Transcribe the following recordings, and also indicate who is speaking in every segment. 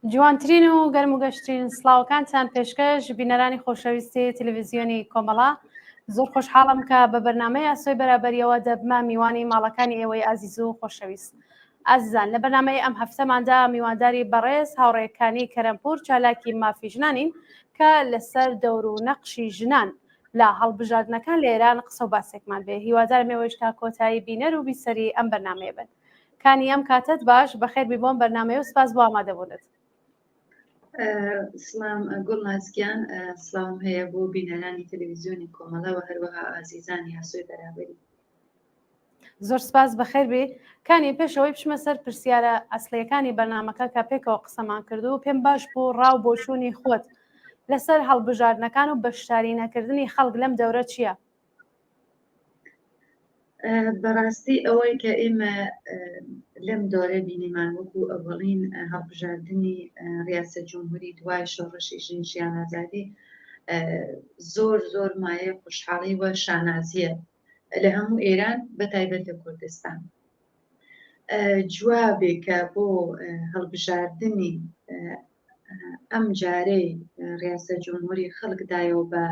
Speaker 1: جوانترین و گەرم و گەشترین سڵاوەکانتان پێشکەش بینەرانی خۆشەویستی تەلەڤیزیۆنی کۆمەڵە زۆر خۆشحاڵم کە بە بەرنامەی ئاسۆی بەرابەریەوە دەبمە میوانی ماڵەکانی ئێوەی ئازیز و خۆشەویست. ئازیزان لە بەرنامەی ئەم هەفتەماندا میوانداری بەڕێز هاوڕێکانی کەرەمپور چالاکی مافی ژنانین کە لەسەر دەور و نەقشی ژنان لە هەڵبژاردنەکان لە ئێران قسە و باسێکمان بێ هیوادارم ئێوەیش تا کۆتایی بینەر و بیسەری ئەم بەرنامەیە بن. کانی ئەم کاتەت باش بەخێربی بۆم بەرنامەیە و سپاس بۆ ئامادەبوونت.
Speaker 2: سڵام گوڵناز گیان سڵاوم هەیە بۆ بینەرانی تەلەڤیزیۆنی کۆمەڵە و هەروەها ئازیزانی ئاسۆی بەرابەری.
Speaker 1: زۆر سپاس بەخێربی کانی پێشەوەی بچمە سەر پرسیارە ئەسڵیەکانی بەرنامەکە کە پێکەوە قسەمان کرد و پێم باش بوو ڕاو بۆچوونی خۆت لەسەر هەڵبژاردنەکان و بەشداری نەکردنی خەڵک لەم دەورە چییە؟
Speaker 2: بەڕاستی ئەوەی کە ئێمە لەم دۆرە بینیمان وەکو ئەوەڵین هەڵبژاردنی ڕیاسە جمهوری دوای شۆڕشی ژن ژیان ئازادی زۆر زۆر مایە خۆشحاڵی و شانازیە لە هەموو ئێران بە تایبەت لە کوردستان جوابێکە بۆ هەڵبژاردنی ئەم جارەی ڕیاسە جمهوری خەڵک دایەوە بە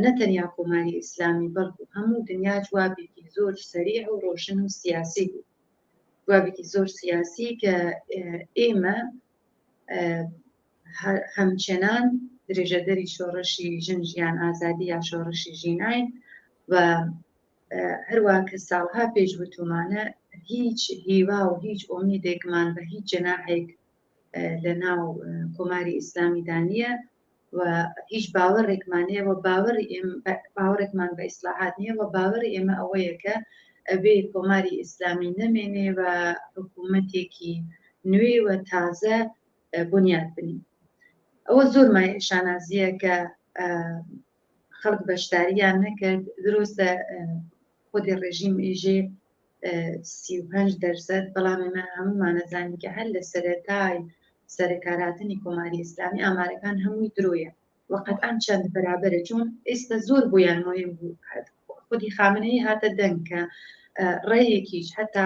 Speaker 2: نە تەنیا کۆماری ئیسلامی بەڵکو هەموو دنیا جوابێکی زۆر سەریع و ڕۆشن و سیاسی بوو جوابێکی زۆر سیاسی کە ئێمە هەمچنان درێژەدەری شۆڕشی ژن ژیان ئازادی یا شۆڕشی ژیناین و هەروە کە ساڵها پێش وتومانە هیچ هیوا و هیچ ئۆمیدێکمان بە هیچ جەناحێک لە ناو کۆماری ئیسلامیدا نییە و هیچ باوەڕێکمان نییە و باوەڕی باوەڕێکمان بە ئیسلاحات نییە و باوەڕی ئێمە ئەوەیە کە ئەبێ کۆماری ئیسلامی نەمێنێ و حکوومەتێکی نوێ و تازە بنیات بنین ئەوە زۆر مای شانازیە کە خەڵک بەشداریان نەکرد دروستە خودی ڕێژیم ئێژێ 35 دەرسەد بەڵام ئێمە هەموومانەزانین کە هەر لە سەرەتای سەرکاراتنی کۆماری ئیسلامی ئامارەکان هەمووی درۆیە و قەتعەن چەند بەرابەرە چون ئێستا زۆر بۆیان مهم بوو خودی خامنەیی هاتە دەنگ کە ڕێیەکیش هەتا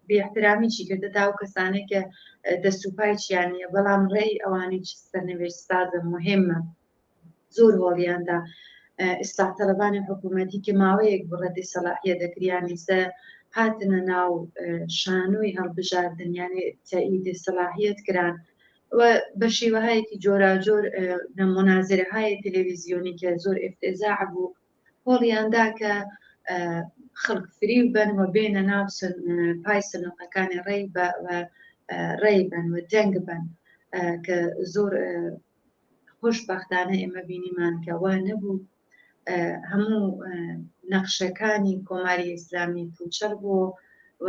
Speaker 2: بێاحترامی چی کردە تا ئەو کەسانەی کە دەست و پای چیان نییە بەڵام ڕێی ئەوانی چ سەرنوێشت سازە مهمە زۆر هۆڵیاندا ئیسلاح تەلەبانی حکوومەتی کە ماوەیەک بوو ڕەدی سەلاحیە دەکریان ئیسە هاتنە ناو شانۆی هەڵبژاردن یانێ تەئیدی سەلاحیەت کران و بە شێوەهایەکی جۆراجۆر مونازرەهای تەلەڤیزیۆنی کە زۆر ئفتزاع بوو هۆڵیاندا کە خەڵک فریو بن و بێنە ناو پای سنوقەکانی ڕێی بە ڕێی بن و دەنگ بن کە زۆر خۆشبەختانە ئێمە بینیمان کە وا نەبوو هەموو نەخشەکانی کۆماری ئیسلامی پوچەڵ بوو و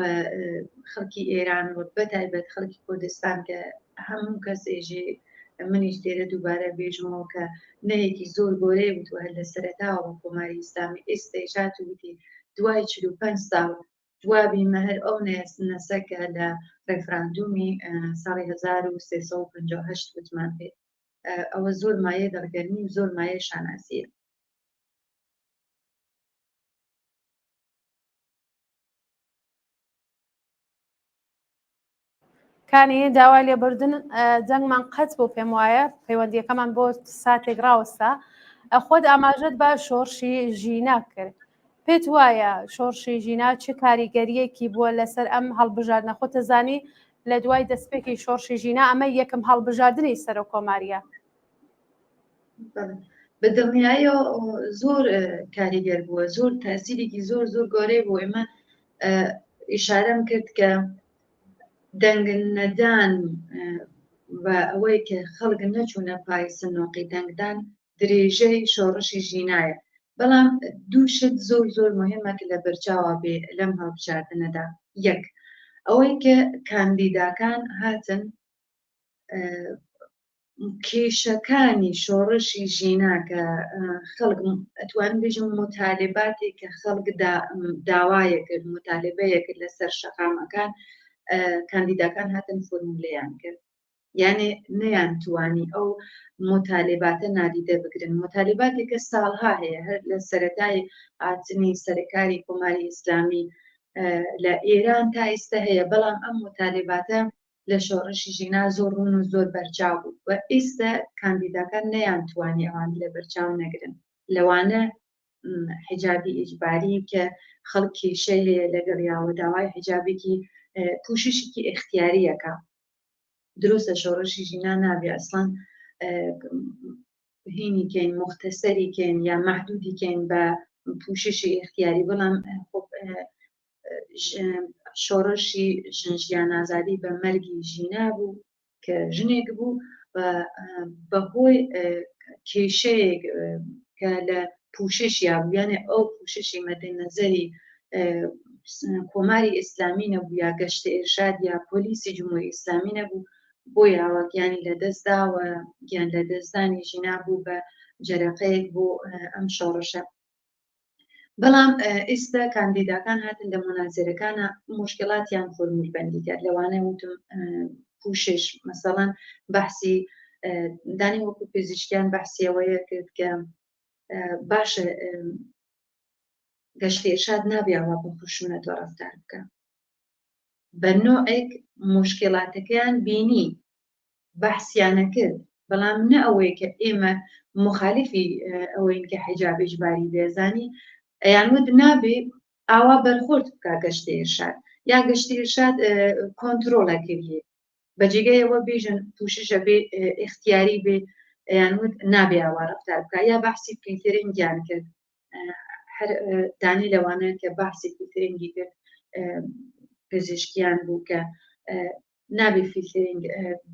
Speaker 2: خەڵکی ئێران و بەتایبەت خەڵکی کوردستان کە هەموو کەس ئێژێ منیش لێرە دووبارە بێژمەوە کە نەیەکی زۆر گۆرەی وتوە هەر لە سەرەتاوە بە کۆماری ئیسلامی ئێستەیش هات و وتی دوای 45 ساڵ جوابی مەهر ئەو نەسە کە لە ڕێفراندومی ساڵی 1358 وتمان پێ ئەوە زۆر مایە دڵگەرمی و زۆر مایە شانازیە.
Speaker 1: کانی داوای لێبوردن دەنگمان قەت بۆ پێم وایە پەیوەندیەکەمان بۆ ساتێک ڕاوەستا خۆت ئاماژەت بە شۆڕشی ژینا کرد پێت وایە شۆڕشی ژینا چ کاریگەریەکی بووە لەسەر ئەم هەڵبژاردنە خۆتە زانی لە دوای دەستپێکی شۆڕشی ژینا ئەمە یەکەم هەڵبژاردنی سەرۆک کۆماریە
Speaker 2: بە دڵنیاییەوە زۆر کاریگەر بووە زۆر تاسیرێکی زۆر زۆر گەورەی بوو ئێمە ئیشارەم کرد کە دەنگ نەدان و ئەوەی کە خەڵک نەچوونە پای سنۆقی دەنگدان درێژەی شۆڕشی ژینایە بەڵام دوو شت زۆر زۆر مهمە کە لە بەرچاوە بێ لەم هەڵبژاردنەدا یەک ئەوەی کە کاندیداکان هاتن کێشەکانی شۆڕشی ژینا کە خەڵک ئەتوانم بێژم متالباتێک کە خەڵک داوایە کرد متالبەیە کرد لەسەر شەقامەکان کاندیداکان هاتن فۆرمولەیان کرد یانێ نەیانتوانی ئەو متالباتە نادیدە بگرن متالباتێک کە ساڵها هەیە هەر لە سەرەتای هاتنی سەرکاری کۆماری ئیسلامی لە ئێران تا ئێستا هەیە بەڵام ئەم متالباتە لە شۆڕشی ژینا زۆر ڕوون و زۆر بەرچاو بوو و ئیستا کاندیداکان نەیانتوانی ئەوان لە بەرچاو نەگرن لەوانە حیجابی ئیجباری کە خەڵک کێشەی هەیە لەگەڵیاوە داوای حیجابێکی پوششێکی ئیختیاریەکە دروستە شۆڕشی ژینا نابێ ئەسڵەن هینی کەین مختصری کەین یا محدودی کەین بە پوششی ئیختیاری بەڵام شۆڕشی ژن ژیان ئازادی بە مەرگی ژینا بوو کە ژنێک بوو و بەهۆی کێشەیەک کە لە پوشش یا بوو یانێ ئەو پوششی مەدە نەزەری کۆماری ئیسلامی نەبوو یا گەشتە ئێرشاد یا پۆلیسی جمهوری ئیسلامی نەبوو بۆ یاوە گیانی لەدەستدا و گیان لەدەستدانی ژینا بوو بە جەرەقەیەک بۆ ئەم شۆڕشە. بەڵام ئێستا کاندیداکان هاتن لە مونازرەکانە مشکلاتیان فۆرمول بەندی کرد لەوانە وتم پوشش مەسەڵەن بەحسی دانی وەکو پزیشکیان بەحسیەوەیە کرد کە باشە گەشتی ئێرشاد نابێ ئەوە بە خشونەتەوە ڕەفتار بکە بە نوعێک مشکلاتەکەیان بینی بەحسیانە کرد بەڵام نە ئەوەی کە ئێمە مخالفی ئەوەین کە حیجاب ئیجباری بێ زانی ئەیان وت نابێ ئاوا بەرخۆرد بکا گەشتی ئیرشاد یا گەشتی ئیرشاد کۆنترۆڵە کردی بە جێگەی ئەوە بێژن پوششە بێ ئیختیاری بێ ئەیان وت نابێ ئاوا ڕەفتار بکا یا بەحسی فیلترینگیان کرد هەر دانی لەوانە کە بەحسی فیلترینگی کرد پزیشکیان بوو کە نابێ فیلترینگ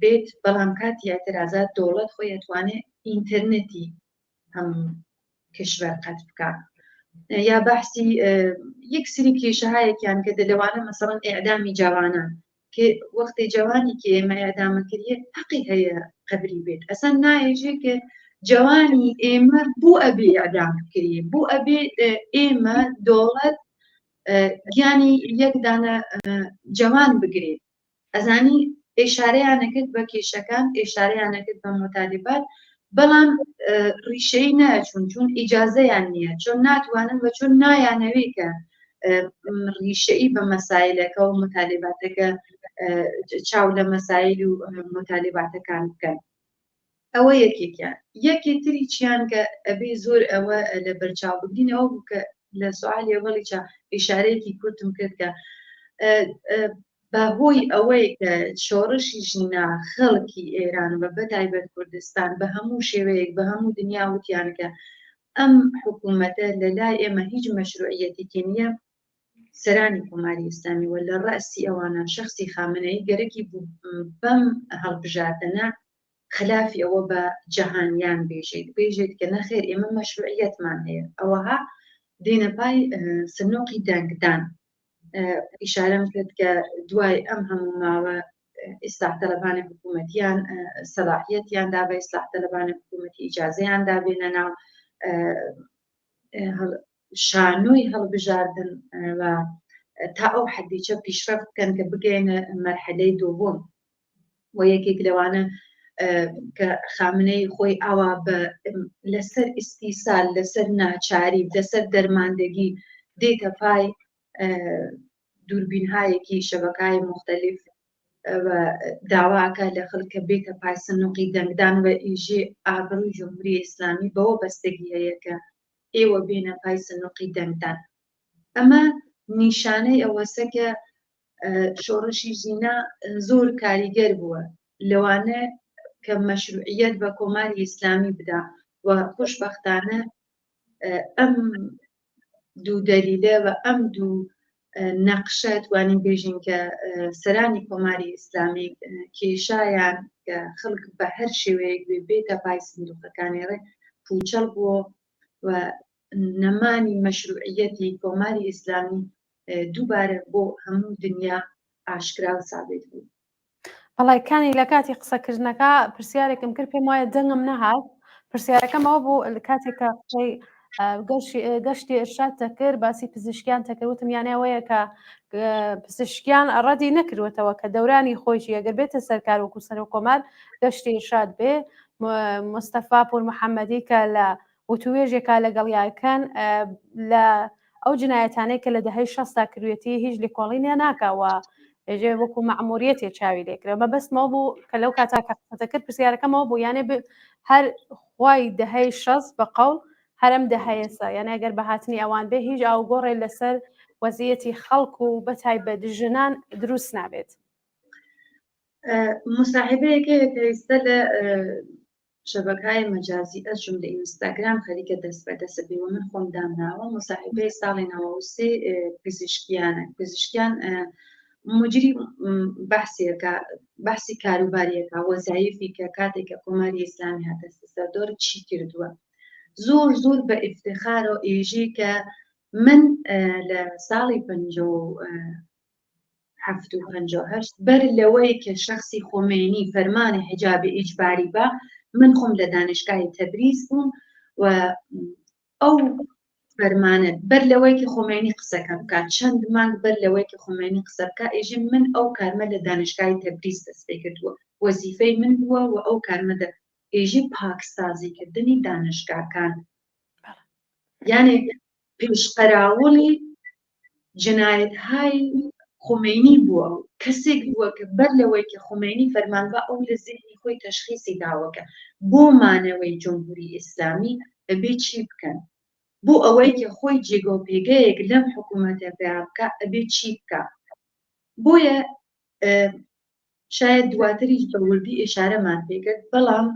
Speaker 2: بێت بەڵام کاتی ئاعترازات دەوڵەت خۆی ئەتوانێ ئینتەرنێتی هەم کشوەر قەت بکە یا بەحسی یەک سری کێشەهایەکیان کە لەوانە مەسەڵەن ئێعدامی جوانان کە وەختی جوانی کە ئێمە ئێعدامە کریە حەقی هەیە قەبری بێت ئەسەن نایەژێ کە جوانی ئێمە بۆ ئەبێ ئێعدام بکرێ بۆ ئەبێ ئێمە دەوڵەت گیانی یەک دانە جەوان بگرێت ئەزانی ئێشارەیان نەکرد بە کێشەکان ئێشارەیان نەکرد بە مۆتالیبات بەڵام ڕیشەی ناچون چون ئیجازەیان نییە چۆن ناتوانن بە چۆن نایانەوێ کە ڕیشەی بە مەسایلەکە و متالباتەکە چاو لە مەسایل و متالباتەکان بکەن ئەوە یەکێکیان یەکێ تری چیان کە ئەبێ زۆر ئەوە لە بەرچاو بگرین ئەوە بوو کە لە سوالی ئەوەڵی چا ئیشارەیەکی کورتم کرد کە بەهۆی ئەوەی کە شۆڕشی ژینا خەڵکی ئێران بە بەتایبەت کوردستان بە هەموو شێوەیەک بە هەموو دنیا وتیان کە ئەم حکوومەتە لە لای ئێمە هیچ مەشروعیەتێکی نییە سەرانی کۆماری ئیسلامی و لە ڕەسی ئەوانە شخصی خامنەیی گەرەکی بوو بەم هەڵبژاردنە خلافی ئەوە بە جەهانیان بێژێت بێژێت کە نەخێر ئێمە مەشروعیەتمان هەیە ئەوەها دێنە پای سنوقی دەنگدان ئیشارەم کرد کە دوای ئەم هەموو ماوە ئیسلاح تەلەبانی حکوومەتیان سەلاحیەتیان دا بە ئیسلاح تەلەبانی حکوومەتی ئیجازەیان دا بێنە ناو شانۆی هەڵبژاردن و تا ئەو حەدیچە پیشڕەفت بکەن کە بگەینە مەرحەلەی دووەم و یەکێک لەوانە کە خامنەی خۆی ئاوا بە لەسەر ئیستیسال لەسەر ناچاری لەسەر دەرماندەگی دێتە پای دووربینهایەکی شەبەکای مختلف و داواکە لە خەڵکە بێتە پای سنوقی دەنگدان و ئیژێ ئابڕووی جمهوری ئیسلامی بەوە بەستگی هەیە کە ئێوە بێنە پای سنوقی دەنگدان ئەمە نیشانەی ئەوەسە کە شۆڕشی ژینا زۆر کاریگەر بووە لەوانە کە مەشروعیەت بە کۆماری ئیسلامی بدا و خۆشبەختانە ئەم دوو دەلیلە و ئەم دوو نەقشە توانین بێژین کە سەرانی کۆماری ئیسلامی کێشایان کە خەڵک بە هەر شێوەیەک بێ بێتە پای سندوقەکانی ڕێ پوچەڵ بووە و نەمانی مەشروعیەتی کۆماری ئیسلامی دووبارە بۆ هەموو دنیا ئاشکرا و سابێت بوو.
Speaker 1: بەڵێ کانی لە کاتی قسەکردنەکە پرسیارێکم کرد پێم وایە دەنگم نەهات پرسیارەکەم ئەوە بوو لە کاتێک کە قسەی گەشتی ئرشاد دەکرد باسی پزیشکیان دەکرد وتم یانە ئەوەیە کە پزیشکیان ڕەدی نەکردوێتەوە کە دەورانی خۆیشی ئەگەر بێتە سەرکار وەکو سەرۆک کۆمار گەشتی ئرشاد بێ مستەفا پور محەممەدی کە لە وتوێژێکا لەگەڵیاکەن لە ئەو جنایەتانەی کە لە دەهەی شەستا کردوێتی هیچ لێکۆڵینە ناکا و ئێژێ وەکو مەعموریەتێ چاوی لێکرا مەبەستمەوە بوو کە لەو کاتا کە قسەتە کرد پرسیارەکەمەوە بوو یانێ هەر خوای دەهەی شەست بە قەوڵ هەرم دەهەیەسە یانێ ئەگەر بە هاتنی ئەوان بێ هیچ ئاوگۆڕێ لەسەر وەزیەتی خەڵک و بەتایبەت ژنان دروست نابێت.
Speaker 2: مصاحبەیەک هەیە کە ئێستا لە شەبەکای مەجازی ئەز جملە ئینستاگرام خەریکە دەست بە دەست بێ و من خۆم دامناوە مصاحبەی ساڵی 93 پزیشکیانە پزیشکیان مجری بەحسێکە بەحسی کاروباریەکە وەزایفی کە کاتێک کە کۆماری ئیسلامی هاتە سەردۆر چی کردووە زۆر زۆر بە ئیفتخارەوە ئێژێ کە من لە ساڵی 57 و 58 بەر لەوەی کە شخصی خۆمێنی فەرمانی حیجابی ئیجباری بە من خۆم لە دانیشگاهی تەبریز بووم و ئەو فەرمانە بەر لەوەی کە خۆمێنی قسەکە بکات چەند مانگ بەر لەوەی کە خۆمێنی قسە بکە ئێژێ من ئەو کارمە لە دانیشگاهی تەبریز دەست پێ کردووە وەزیفەی من بووە و ئەو کارمە دە ئێژێ پاکسازیکردنی دانشگاکان یانێ پێشقەراوڵی جنایەتهای خومەینی بووە و کەسێک بووە کە بەر لەوەی کە خومەینی فەرمان بە ئەو لە زیهنی خۆی تەشخیسی داوە کە بۆ مانەوەی جمهوری ئیسلامی ئەبێ چی بکەن بۆ ئەوەی کە خۆی جێگە و پێگەیەک لەم حکوومەتە پیا بکە ئەبێ چی بکە بۆیە شاید دواتریش بە وردی ئێشارەمان پێکرد بەڵام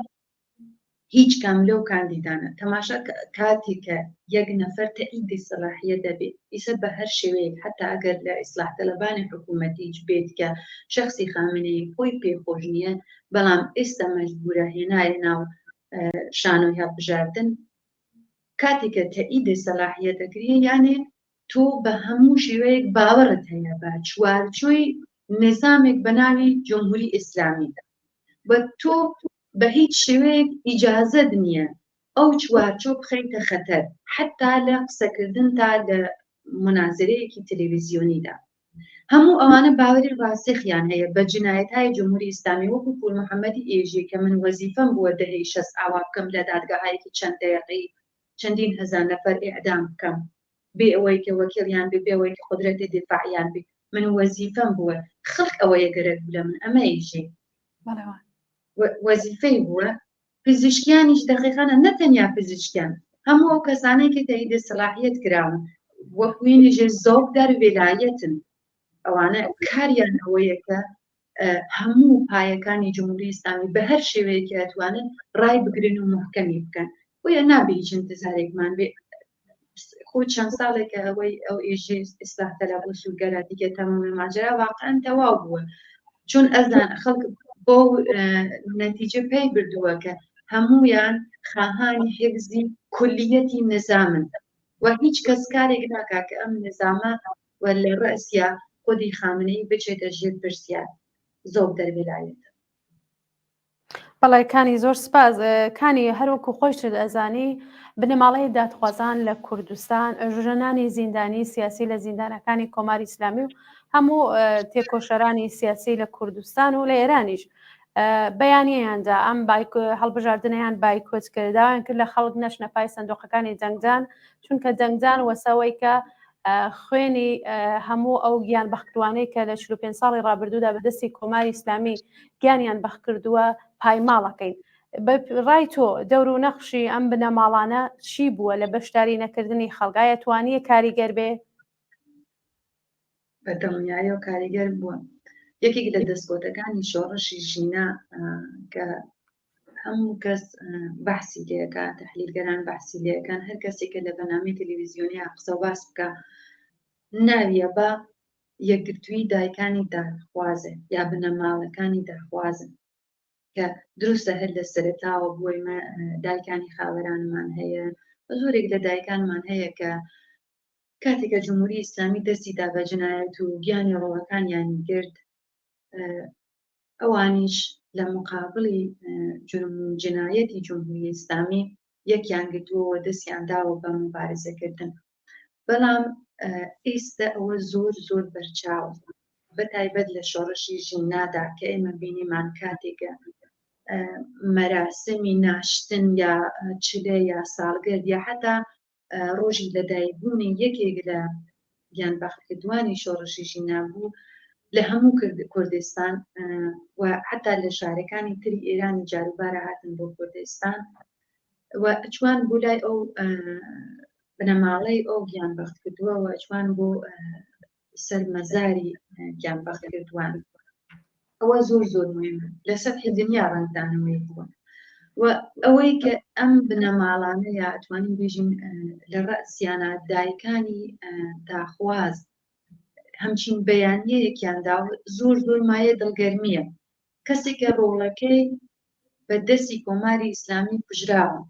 Speaker 2: هیچ کام لەو کاندیدانە تەماشا کاتێک کە یەک نەفەر تەئیدی سەلاحیە دەبێت ئیسە بە هەر شێوەیەک حتا ئەگەر لە ئیسلاح تەلەبانی حکوومەتیش بێت کە شخصی خامنەیی خۆی پێخۆش نییە بەڵام ئێستا مەجبورە هێنایە ناو شانۆی هەڵبژاردن کاتێک کە تەئیدی سەلاحیە دەکرێ یانێ تۆ بە هەموو شێوەیەک باوەڕت هەیە بە چوارچۆی نظامێک بە ناوی جمهوری ئیسلامی و تۆ بە هیچ شێوەیەک ئیجازەت نییە ئەو چوارچۆ بخەیتە خەتەر حتا لە قسەکردن تا لە منازرەیەکی تەلەڤیزیۆنیدا هەموو ئەوانە باوەری ڕاسخیان هەیە بە جنایەتهای جمهوری ئیسلامی وەکو پور محەممەدی ئێژێ کە من وەزیفەم بووە دەهەی شەست ئاوا بکەم لە دادگاهایەکی چەند دەیقەی چەندین هەزار نەفەر ئیعدام بکەم بێ ئەوەی کە وەکیڵیان بێ بێ ئەوەی کە قودرەتی دیفاعیان بێ من وەزیفەم بووە خەڵک ئەوەیە گەرەک بوو لە من ئەمە ئیژێ وەزیفەی بووە پزیشکیانیش دەقیقانە نە تەنیا پزیشکیان هەموو ئەو کەسانەی کە تەئیدی سەلاحیەت کراون وەکوینیژێ زۆک دەر ویلایەتن ئەوانە کاریان ئەوەیە کە هەموو پایەکانی جمهوری ئیسلامی بە هەر شێوەیەکی ئەتوانن ڕای بگرن و محکەمی بکەن بۆیە نابێ هیچ انتظارێکمان بێ خۆ چەند ساڵێکە ئەوەی ئەو ئێژێ ئیسلاح تەلەب و سوورگەرا دیگە تەمامی ماجرا واقعا تەواو بووە چون ئەزان خەڵک بۆ نەتیجە پێی بردووە کە هەمویان خاهانی حفزی کولیەتی نظامن و هیچ کەس کارێک ناکا کە ئەم نظامە و لە ڕەسیا خودی خامنەی بچێتە ژێر پرسیار زۆر دەربلایەتە.
Speaker 1: بەڵێ کانی زۆر سپاس کانی هەروەکو خۆشت ئەزانی بنەماڵەی دادخوازان لە کوردستان ژنانی زیندانی سیاسی لە زیندانەکانی کۆماری ئیسلامی و هەموو تێکۆشەرانی سیاسی لە کوردستان و لە ئێرانیش بەیانیاندا ئەم هەڵبژاردنیان بایکۆت کرد داوایان کرد لە خەڵک نەچنە پای سندوقەکانی دەنگدان چونکە دەنگدان وەسەوەی کە خوێنی هەموو ئەو گیان بەختوانەی کە لە 45 ساڵی ڕابردوودا بەدەستی کۆماری ئیسلامی گیانیان بەخکردووە پایماڵەکەین ڕای تۆ دەور و نەخشی ئەم بنەماڵانە چی بووە لە بەشداری نەکردنی خەڵگایە توانیە کاریگەر بێ؟
Speaker 2: بە دڵنیایەوە کاریگەر بووە یەکێک لە دەستکەوتەکانی شۆڕشی ژینا کە هەموو کەس بەحسی لێکا تحلیلگەران بەحسی لێکان هەر کەسێک کە لە بەنامی تەلەڤیزیۆنیا قسە و باس بکە ناویە بە یەکگرتووی دایکانی داخوازێ یا بنەماڵەکانی داخوازن کە دروستە هەر لە سەرەتاوە بووی مە دایکانی خاوەرانمان هەیە زۆرێک لە دایکانمان هەیە کە کاتێک کە جمهوری ئیسلامی دەستی دا بە جنایەت و گیانی ڕۆڵەکانیانی گرت ئەوانیش لە مقابلی جرم و جنایەتی جمهوری ئیسلامی یەکیان گرتووەوە دەستیان داوە بە مبارزەکردن بەڵام ئێستا ئەوە زۆر زۆر بەرچاو بە تایبەت لە شۆڕشی ژینادا کە ئێمە بینیمان کاتێکە مەراسمی ناشتن یا چلە یا ساڵگرد یا حتا ڕۆژی لەدایکبوونی یەکێک لە گیانبەختکردوانی شۆڕشی ژینا بوو. لە هەموو کوردستان و حتا لە شارەکانی تری ئێرانی جاروبارە هاتن بۆ کوردستان و چوان بۆ لای ئەو بنەماڵەی ئەو گیان بەخت کردووە و چوان بۆ سەر مەزاری گیان بەخت کردووان ئەوە زۆر زۆر مهمە لە سەتحی دنیا ڕەنگدانەوەی بووە و ئەوەی کە ئەم بنەماڵانە یا ئەتوانین بێژین لە ڕەسیانە دایکانی داخواز هەمچین بەیانیەیەکیان دا زۆر زۆر مایە دڵگەرمیە کەسێک کە ڕۆڵەکەی بە دەستی کۆماری ئیسلامی کوژراوە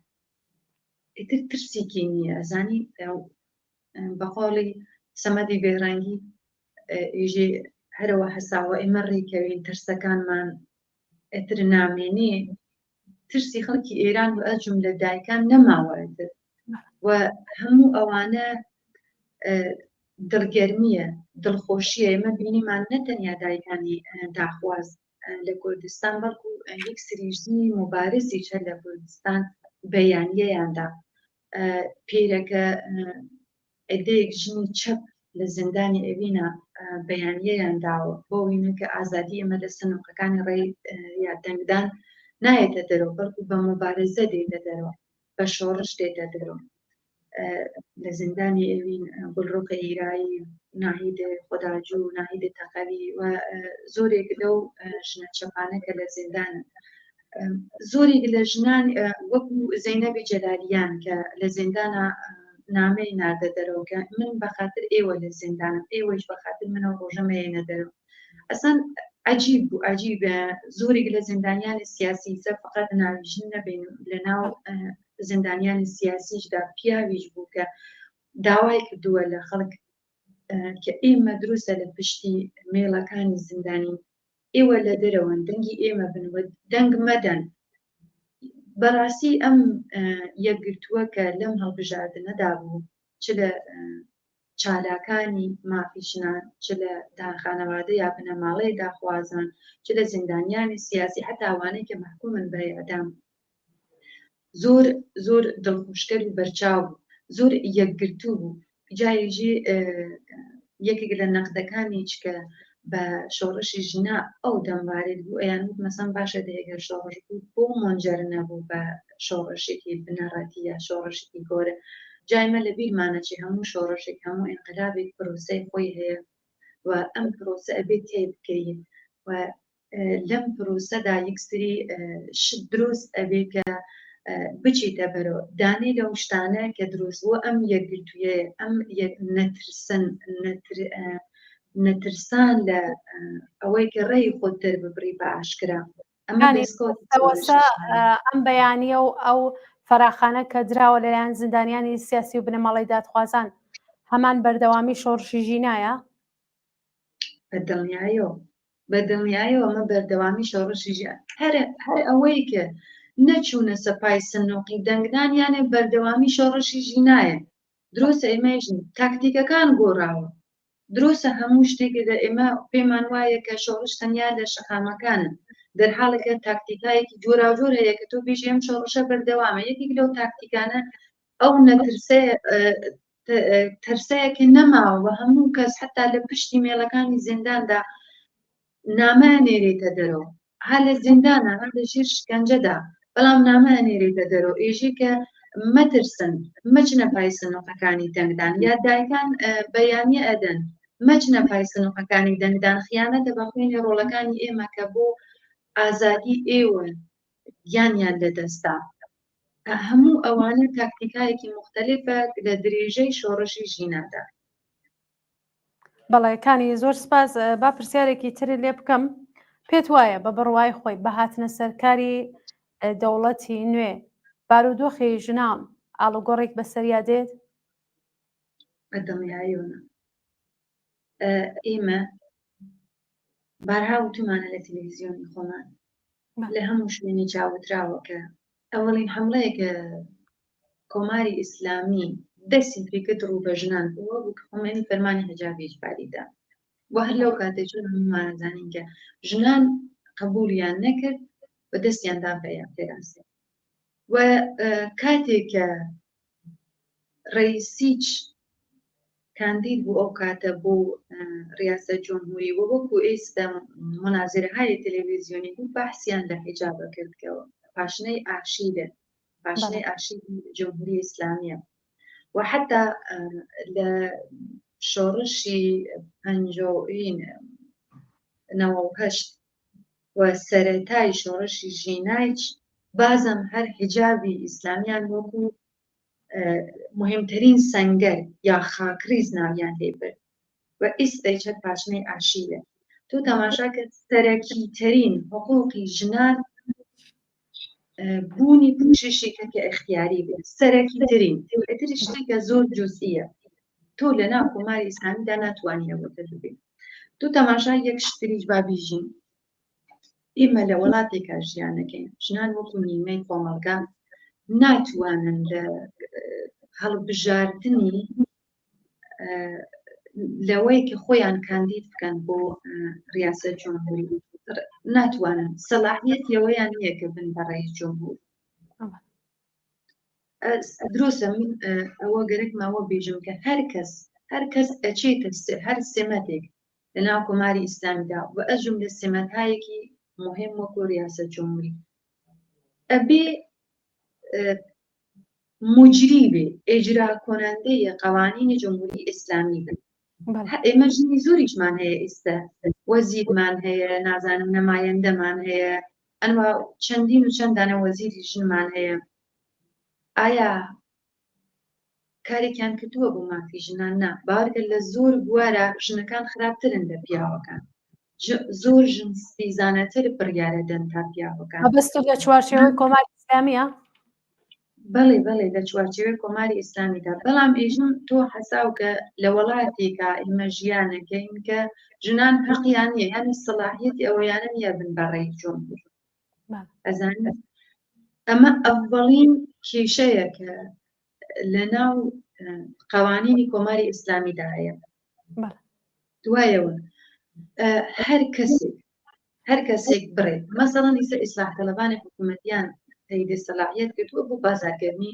Speaker 2: ئیتر ترسێکی نییە ئەزانی بە قۆڵی سەمەدی بێڕەنگی ئێژێ هەرەوە هەساوە ئێمە ڕێکەوین ترسەکانمان ئیتر نامێنێ ترسی خەڵکی ئێران و ئەجوم لە دایکان نەماوە ئیتر و هەموو ئەوانە دڵگەرمیە دڵخۆشیە ئێمە بینیمان نەتەنیا دایکانی داخواز لە کوردستان بەڵکو یەک سری ژنی موبارزیش هەر لە کوردستان بەیانیەیاندا پیرەکە عدەیەک ژنی چەپ لە زیندانی ئەوینە بەیانیەیان داوە بۆ وینە کە ئازادی ئێمە لە سنوقەکانی ڕێ یا دەنگدان نایەتە دەرەوە بەڵکو بە موبارزە دێتە دەرەوە بە شۆڕش دێتە دەرەوە لە زیندانی ئەوین گوڵڕوخ ئیرایی ناهید خۆداجوو ناهید تەقەوی و زۆرێک لەو ژنە چەپانە کە لە زیندانن زۆرێک لە ژنان وەکو زەینەبی جەلالیان کە لە زیندانە نامەی ناردە دەرەوە کە من بەخاتر ئێوە لە زیندانم ئێوەیش بەخاتر منەوە ڕۆژە مەیەنە دەرەوە ئەسان عجیب بوو عجیب زۆرێک لە زیندانیانی سیاسی سە فقط ناوی ژن نەبین لە ناو زیندانیانی سیاسیشدا پیاویش بوو کە داوای کردووە لە خەڵک کە ئێمە دروستە لە پشتی مێڵەکانی زیندانی ئێوە لە دەرەوەن دەنگی ئێمە بن و دەنگ مەدەن بەڕاستی ئەم یەکگرتووە کە لەم هەڵبژاردنەدا بوو چ لە چالاکانی مافی ژنان چ لە خانەوادە یا بنەماڵەی داخوازان چ لە زیندانیانی سیاسی حتا ئەوانەی کە مەحکومن بە ئێعدام زۆر زۆر دڵخۆشکەر و بەرچاو بوو زۆر یەکگرتوو بوو جایژی یەکێک لە نەقدەکانی چکە بە شۆڕشی ژنا ئەو دەم وارد بوو ئەیان وت مەسەن باشە دەیەگەر شۆڕش بوو بۆ مۆنجەر نەبوو بە شۆڕشێکی بنەڕەتی یا شۆڕشێکی گەورە جایمە لە بیرمانە چی هەموو شۆڕشێک هەموو ئینقلابێک پرۆسەی خۆی هەیە و ئەم پرۆسە ئەبێت تێ بکەین و لەم پرۆسەدا یەکسری شت دروست ئەبێ کە بچیتە بەرەوە دانێ لەو شتانە کە دروست بووە ئەم یەکگرتوویە ئەم نەترسن نەترسان لە ئەوەی کە ڕێی خۆت دەرببڕی بە ئاشکرا
Speaker 1: ئەم بەیانیە و ئەو فەراخانە کە دراوە لەلایەن زیندانیانی سیاسی و بنەماڵەی دادخوازان هەمان بەردەوامی شۆڕشی ژینایە؟
Speaker 2: بە دڵنیایەوە بە دڵنیایەوە ئەمە بەردەوامی شۆڕشی ژیان هەر هەر ئەوەی کە نەچوونە سەپای سنوقی دەنگدان یانێ بەردەوامی شۆڕشی ژینایە دروستە ئێمەیش تاکتیکەکان گۆڕاوە دروستە هەموو شتێک لە ئێمە پێمان وایە کە شۆڕش تەنیا لە شەقامەکانن دەرحاڵێکە تاکتیکایەکی جۆراوجۆر هەیە کە تۆ بێژی ئەم شۆڕشە بەردەوامە یەکێک لەو تاکتیکانە ئەو نەترسەیە ترسەیە کە نەماوە و هەموو کەس حتا لە پشتی مێڵەکانی زینداندا نامە نێرێتە دەرەوە ها لە زیندانە هەر لە ژێر شکەنجەدا بەڵام نامە نێرێتە دەرەوە ئێژێ کە مەترسن مەچنە پای سنوقەکانی دەنگدان یا دایکان بەیانیە ئەدەن مەچنە پای سنوقەکانی دەنگدان خیانەتە بە خوێنی ڕۆڵەکانی ئێمە کە بۆ ئازادی ئێوە گیانیان لەدەستدا هەموو ئەوانە تاکتیکایەکی مختلفە لە درێژەی شۆڕشی ژینادا.
Speaker 1: بەڵێ کانی زۆر سپاس با پرسیارێکی ترت لێ بکەم پێت وایە بە بڕوای خۆی بە هاتنە سەرکاری دەوڵەتی نوێ بارودۆخی ژنان ئاڵوگۆڕێک بەسەریا دێت؟
Speaker 2: بە دڵنیاییەوە نا. ئێمە بارها وتومانە لە تەلەڤیزیۆنی خۆمان لە هەموو شوێنی چاوتراوە کە ئەوەڵین حملەیە کە کۆماری ئیسلامی دەستی پێکرد ڕوو بە ژنان بووە بوو کە خومەینی فەرمانی حجابی ئیجباری دا و هەر لەو کاتێک چۆن هەموومان زانین کە ژنان قبولیان نەکرد و دەستیان دا بە ئێعتراز و کاتێک کە ڕئیسیچ کاندید بوو ئەو کاتە بۆ ریاسە جمهوری و وەکو ئێستا منازرهای تەلەڤیزیۆنی بوو بەحسیان لە حیجابە کرد کە پاشنەی ئاشیلە، پاشنەی ئاشیل جمهوری ئیسلامیە و حتا لە شۆڕشی پەنجۆین 98 و سەرەتای شۆڕشی ژینایچ بازم هەر حیجابی ئیسلامیان وەکو مهمترین سەنگەر یا خاکریز ناویان لێ برد و ئیستەیچ هەر پاشنەی ئاشیلە. تۆ تەماشا کە سەرەکی ترین حقوقی ژنان بوونی پوششێکە کە ئەختیاری بێت، سەرەکی ترین ئیتر شتێکە زۆر جزئیە، تۆ لە ناو کۆماری ئیسلامیدا ناتوانانی ئەوە تەجروبەی. تۆ تەماشا یەک شتریش با بیژین، ئێمە لە وڵاتێکا ژیانەکەین ژنان وەکو نیمەی کۆمەڵگا ناتوانن لە هەڵبژاردنی لەوەی کە خۆیان کاندید بکەن بۆ ریاسە جمهوری، ناتوانن، سەلاحیەت ئەوەیان نییە کە بن بە ڕئیس جمهور. دروستە من ئەوە گەرەکمەوە بێژم کە هەر کەس هەر کەس ئەچێتە هەر سمەتێک لە ناو کۆماری ئیسلامیدا و ئەجم لە سمەتهایەکی مهم وەکو ریاسە جمهوری ئەبێ مجری بێ، ئیجرا کننده قوانین جمهوری ئیسلامی بێ. ئێمە ژنی زۆریشمان هەیە ئێستا، وەزیرمان هەیە، نازانم نمایندەمان هەیە، ئەنوا چەندین و چەندانە وەزیری ژنمان هەیە. ئایا کارێکیان کردووە بۆ مافی ژنان؟ نا، باوەڕکە لە زۆر بوارە ژنەکان خراپترن لە پیاوەکان، زۆر ژن ستیزانەتر بڕیارە دەن تا پیاوەکان.
Speaker 1: مەبەست لە چوارچێوەی کۆماری ئیسلامیە؟
Speaker 2: بەڵێ بەڵێ، لە چوارچێوەی کۆماری ئیسلامیدا. بەڵام ئێژم تۆ حەساو کە لە وڵاتێکا ئێمە ژیانەکەین کە ژنان حەقیان نییە، یانی سەلاحیەتی ئەوەیانە نییە بن بە ڕئیس جمهور. ئەزانی ئەمە ئەوەڵین کێشەیە کە لە ناو قوانینی کۆماری ئیسلامیدا هەیە. دوایەوە هەر کەسێک هەر کەسێک بڕێت مەسەڵەن ئیسە ئیسلاح تەلەبانی حکوومەتیان تەیدی سەلاحیەت کردووە بۆ بازارگەرمی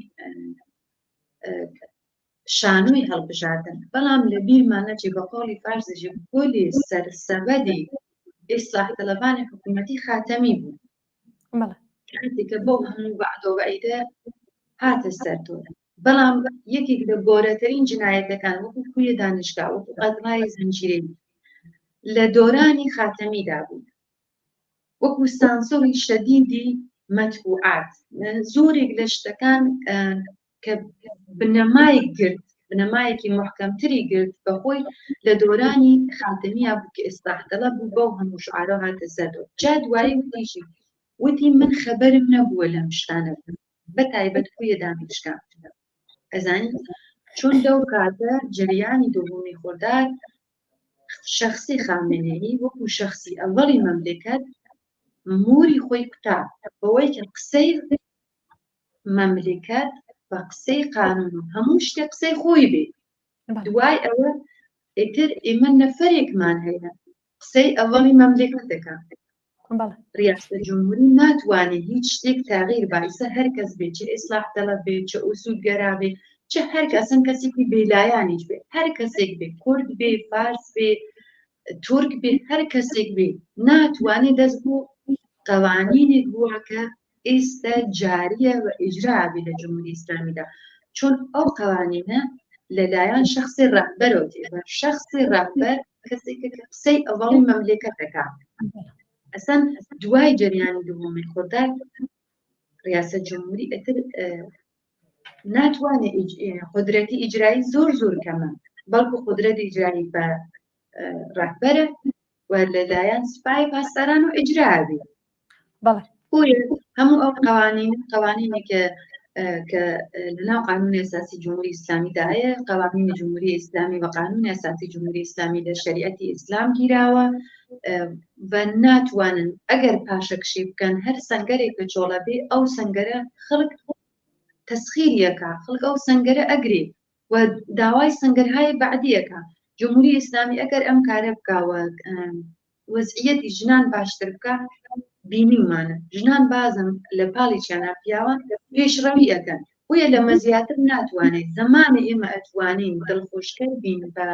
Speaker 2: شانۆی هەڵبژاردن، بەڵام لە بیرمان نەچێ بە قۆڵی فارسیش گۆلی سەرسەبەدی ئیسلاح تەلەبانی حکوومەتی خاتەمی بوو. کاتێکە بەو هەموو بەعدۆ بەعیدە هاتە سەر تۆ. بەڵام یەکێک لە گۆرەترین جنایەتەکان وەکو کویە دانشگا، وەکو قەزای زنجیرەی لە دۆرانی خاتەمیدا بوو، وەکو سانسۆری شەدیدی مەتبوعات، زۆرێک لە شتەکان کە بنەمای گرت، بنەمایەکی محکەمتری گرت بەخۆی لە دۆرانی خاتەمییا بوو کە ئیسلاح تەڵەب بوو، بەو هەموو شعارە هاتە سەر دۆر. جا دوایی وتیشی، وتی من خەبەرم نەبووە لەم شتانە، بە تایبەت کویە دانشگا. ئەزانی چۆن لەو کاتە جریانی دووەمی خۆرداد شخصی خامنەیی وەکو شخصی ئەوەڵی مەملەکەت موری خۆی کوتا بەوەی کە قسەی مەملەکەت بە قسەی قانون و هەموو شتێک قسەی خۆی بێ. دوای ئەوە ئیتر ئێمە نەفەرێکمان هەیە قسەی ئەوەڵی مەملەکەت دەکا. ریاست جمهوری ناتوانێت هیچ شتێک تاغیر با، ئیسە هەر کەس بێ، چ ئیسلاح تەڵەب بێ، چ ئوسولگەرا بێ، چ هەر کەسن کەسێکی بێلایانیش بێ، هەر کەسێک بێ، کورد بێ، فارس بێ، تورک بێ، هەر کەسێک بێ، ناتوانێت دەست بۆ قوانینێک بووە کە ئێستا جاریە و ئیجرا بێ لە جمهوری ئیسلامیدا، چون ئەو قوانینە لەلایەن شخصی ڕەهبەرەوە تێ، شخصی ڕەهبەر کەسێکە کە قسەی ئەوەڵی مەملەکەت دەکا. ئەسەن دوای جەریانی دووەمی خۆدار ریاسە جمهوری ئەتر ناتوانێت قدرەتی ئیجرایی زۆر زۆر کەمە، بەڵکو قدرەتی ئیجرایی بە ڕەهبەرە و لەلایەن سپای پاسداران و ئیجرا بێ. بۆیە هەموو ئەو قوانین قوانینی کە کە لەناو قانون ئەساسی جمهوری ئیسلامیدا هەیە، قوانینی جمهوری ئیسلامی و قانون ئەساسی جمهوری ئیسلامی لە شەریعەتی ئیسلام گیراوە و ناتوانن ئەگەر پاشەکشی بکەن هەر سەنگەرێک کە چۆڵە بێ ئەو سەنگەرە خەڵک تەسخیریەکە، خەڵک ئەو سەنگەرە ئەگرێ و داوای سەنگەرهای بەعدیەکە. جمهوری ئیسلامی ئەگەر ئەم کارە بکا و وەزعیەتی ژنان باشتر بکە، بینیمانە ژنان بازم لە پاڵی چیانە پیاوان پێشڕەوی ئەکەن. بۆیە لەمە زیاتر ناتوانێت زەمانی ئێمە ئەتوانین دڵخۆشکەر بین بە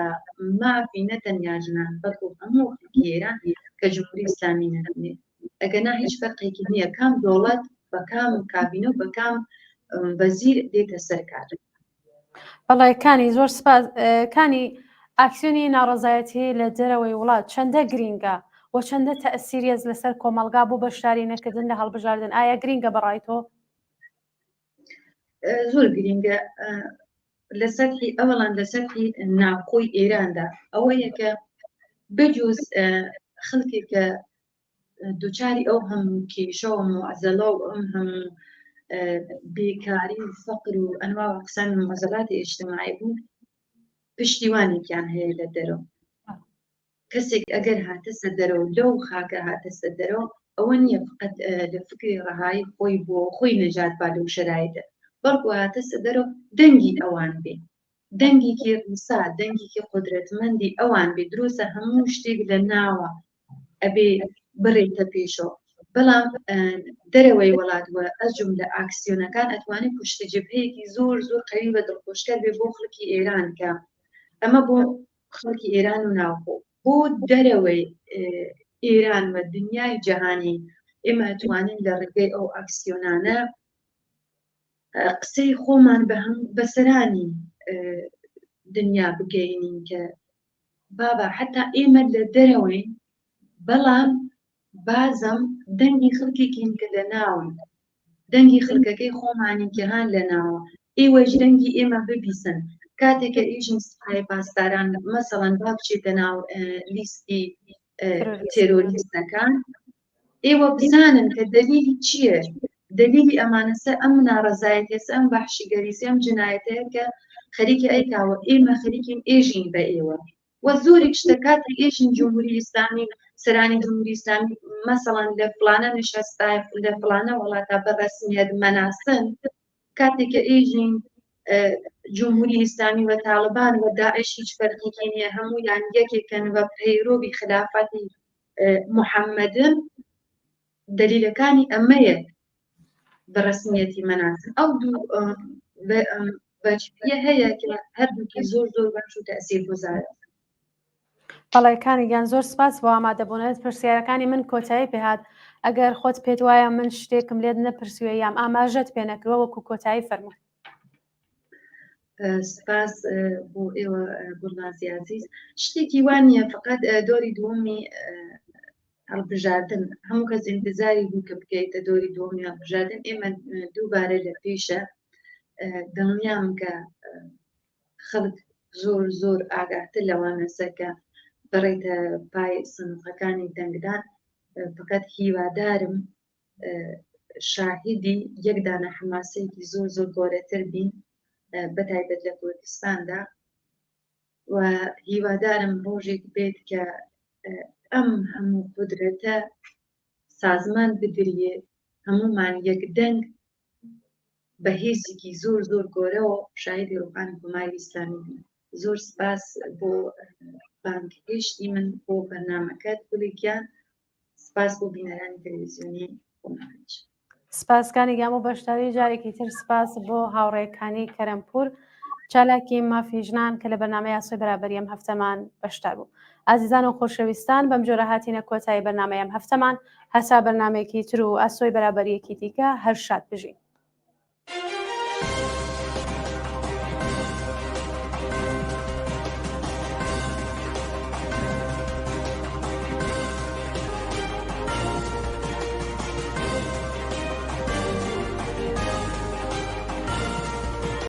Speaker 2: مافی نە تەنیا ژنان بەڵکو هەموو خەڵکی ئێران کە جمهوری ئیسلامی نەبینێت ئەگەنا هیچ فەرقێکی نییە کام دەوڵەت بە کام کابینە و بە کام وەزیر دێتە سەر کار.
Speaker 1: بەڵێ کانی زۆر سپاس کانی ئاکسیۆنی ناڕەزایەتی لە دەرەوەی وڵات چەندە گرینگە و چەندە تەئسیریەز لەسەر کۆمەڵگا بۆ بەشداری نەکردن لە هەڵبژاردن ئایا گرینگە بەڕای تۆ؟
Speaker 2: زۆر گرینگە لە سەرحی ئەوەڵان لە سەرحی ناوخۆی ئێراندا ئەوەیە کە بەجوز خەڵکێک کە دوچاری ئەو هەموو کێشە و معزەلە و ئەم هەموو بێکاری و فەقر و ئەنوا و ئەقسامی معزەلاتی ئیجتماعی بوون پشتیوانێکیان هەیە لە دەرەوە کەسێک ئەگەر هاتە سەر دەرەوە لەو خاکە هاتە سەر دەرەوە ئەوە نییە فقط لە فکری ڕەهایی خۆی بۆ خۆی نەجات با لەو شەرایتە بەڵکو هاتە سەر دەرەوە دەنگی ئەوان بێ دەنگێکی ڕوسا دەنگێکی قودرەتمەندی ئەوان بێ دروستە هەموو شتێک لە ناوە ئەبێ بڕێتە پێشەوە بەڵام دەرەوەی وڵات و ئەجوم لە ئاکسیۆنەکان ئەتوانێت پشتە جبهەیەکی زۆر زۆر قەوی بە دڵخۆشکەر بێ بۆ خەڵکی ئێران کە ئەمە بۆ خەڵکی ئێران و ناوخۆ بۆ دەرەوەی ئێران و دنیای جەهانی ئێمە ئەتوانین لە ڕێگەی ئەو ئاکسیۆنانە قسەی خۆمان بە هەم بەسەرانی دنیا بگەینین کە بابا حتا ئێمە لە دەرەوەین بەڵام بازم دەنگی خەڵکێکین کە لە ناون دەنگی خەڵکەکەی خۆمانی کە هان لە ناوە ئێوەش دەنگی ئێمە ببیسن کاتێک کە ئیژن سپای پاسداران مەسەڵەن با بچێتە ناو لیستی تێرۆریستەکان ئێوە بزانن کە دەلیلی چییە دەلیلی ئەمانەسە ئەم ناڕەزایەتیەسە ئەم وەحشیگەریسە ئەم جنایەتەیە کە خەریکی ئەیکاوە ئێمە خەریکین ئێژین بە ئێوە و زۆرێک شتە کاتێک ئێژین جمهوری ئیسلامی سەرانی جمهوری ئیسلامی مەسەڵەن لە فلانە نشەستا لە فلانە وڵاتە بە ڕەسمیەت مەناسن کاتێک کە ئێژین جمهوری ئیسلامی و تاڵبان و داعش هیچ فەرقێکی نییە هەموویان یەکێکن و پەیرۆبی خلافەتی محەممەدن دەلیلەکانی ئەمەیە بە ڕسمیەتی مەناسن ئەو دوو بەچیە هەیە کە هەردووکی زۆر زۆر باش و تەسیر گوزارە.
Speaker 1: بەڵێ کانی گیان زۆر سپاس بۆ ئامادەبوونت پرسیارەکانی من کۆتایی پێهات ئەگەر خۆت پێت وایە من شتێکم لێت نەپرسیوە یام ئاماژەت پێ نەکردووە وەکو کۆتایی فەرموو.
Speaker 2: سپاس بۆ ئێوە گوڵنازی عزیز شتێکی وا نییە فقط دۆری دووەمی هەڵبژاردن هەموو کەس ئینتزاری بوو کە بکەیتە دۆری دووەمی هەڵبژاردن ئێمە دووبارە لە پێشە دڵنیام کە خەڵک زۆر زۆر ئاگاتر لەوانەسە کە بڕێتە پای سندوقەکانی دەنگدان فقط هیوادارم شاهیدی یەک دانە حەماسەیەکی زۆر زۆر گەورەتر بین بەتایبەت لە کوردستاندا و هیوادارم ڕۆژێک بێت کە ئەم هەموو قودرەتە سازمان بدریێ هەمومان یەک دەنگ بە هێزێکی زۆر زۆر گۆرەوە شاهیدی ڕوخانی کۆماری ئیسلامی بین زۆر سپاس بۆ بانگهێشتی من بۆ بەرنامەکەت گوڵی گیان سپاس بۆ بینەرانی تەلەڤیزیۆنی کۆماریش.
Speaker 1: سپاس کانی گیان بۆ بەشداری جارێکی تر سپاس بۆ هاوڕێکانی کەرەمپور چالاکی مافی ژنان کە لە بەرنامەی ئاسۆی بەرابەری ئەم هەفتەمان بەشدار بوو ئازیزان و خۆشەویستان بەم جۆرە هاتینە کۆتایی بەرنامەی ئەم هەفتەمان هەتا بەرنامەیەکی تر و ئاسۆی بەرابەریەکی دیکە هەر شاد بژین.